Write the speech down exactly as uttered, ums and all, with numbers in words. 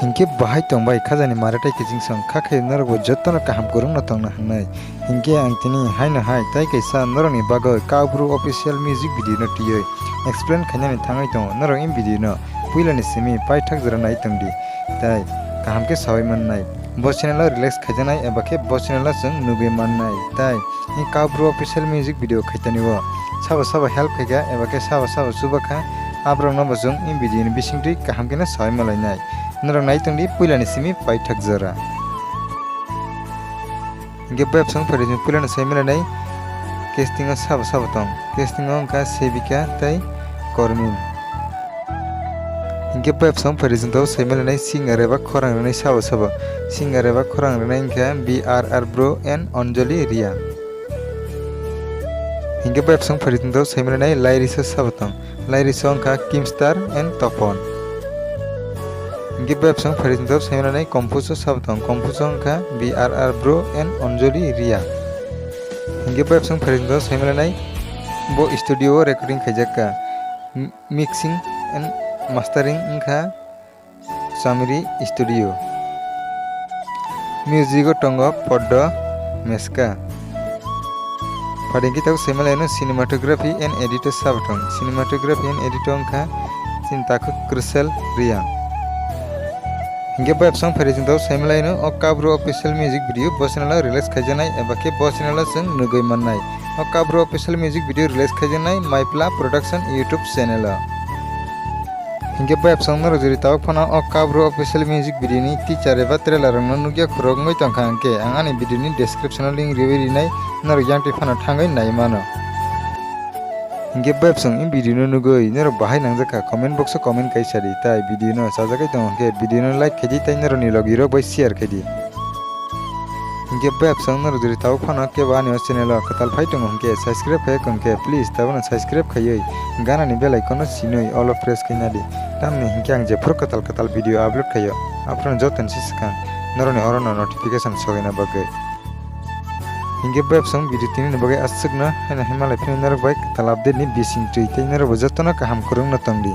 Hinkhe bahai tongbai khajani mare tei kiching song kha khe norokbo jotono kaham kwrwngno tongna hwnwi. Hinkhe ang tini haino hai tei kaisa norokni bagwi Kaubru official music video no twiwi explain khainani thangwi tongo. Norok in video no puilani simi paithak jora nai tongdi tei kaham khe sawi mannai. Bo channel o release khaijaknai eba khe bo channel o chwng nugwi mannai tei in Kaubru official music video khaitani o sabo sabo help khaikha eba khe sabo sabo chubakha, aborokno bo chwng in video ni bisingtwi kaham kheno sawi malainai. Norok nai tongdi puilani simi paithak jora. Hinkhe bo episode phari chwng puilano sai milainai casting o sabo sabo tong. Casting o wngkha Sevika tei Kormin. Hinkhe bo episode phari chwng tabuk sai milainai singer eba khorang rwnai sabo sabo. Singer eba khorang rwnai wngkha B R R Bro and Anjali Riya. Hinkhe bo episode phari chwng tabuk sai milainai lyricist o sabo tong. Lyricist o wngkha Kimstar and Topon. Hinkhe bo episode phari chwng tabuk sai milainai compose o sabo tong. Compose o wngkha B R R Bro and Anjali Riya. Hinkhe bo episode phari chwng tabuk sai milainai bo studio o recording khaijakha. M-, mixing and mastering wngkha Chamri Studio. Music o tongo Poddo Meska. Phari hinkhe tabuk sai milaino cinematography and edit o sabo tong. Cinematography and edit o wngkha chini takhuk Krusel Riya. Hinkhe bo episode phari chwng tabuk sai milaino o Kaubru official music video bo channel o release khaijaknai eba khe bo channel o chwng nugwi mannai. O Kaubru official music video release khaijaknai Maipla Production YouTube channel o. Hinkhe bo episode norok jori tabuk phano o Kaubru official music video ni teaser eba trailer rokno nukya khorok wngwi tongkha, hinkhe ang ani video ni description o link riwi rinai, norok yang twi phano thangwi nai mano. Hinkhe bo episode in video no nugwi norok bahai nangjakha comment box o comment kaisa di, tai video no chajagwi tongo hinkhe video no like khaidi tei norok ni logi rok bai share khaidi. Hinkhe bo episode norok jori tabuk phano kebo ani o channel o kwtal phai tongo hinkhe subscribe khai wngkhe please tabukno subscribe khaiwi ganani bell icon no sinwi all o press khai nadi. Tamni hinkhe ang jephuru kwtal kwtal video upload khaio aphuru jotoni se swkang norokni oro no notification sogaina bagwi. Hinkhe bo episode video tini ni bagwi aswkno haino himalai phini norok bai kwtal update ni bising twi tei norok bo jotono kaham kwrwngno tongdi.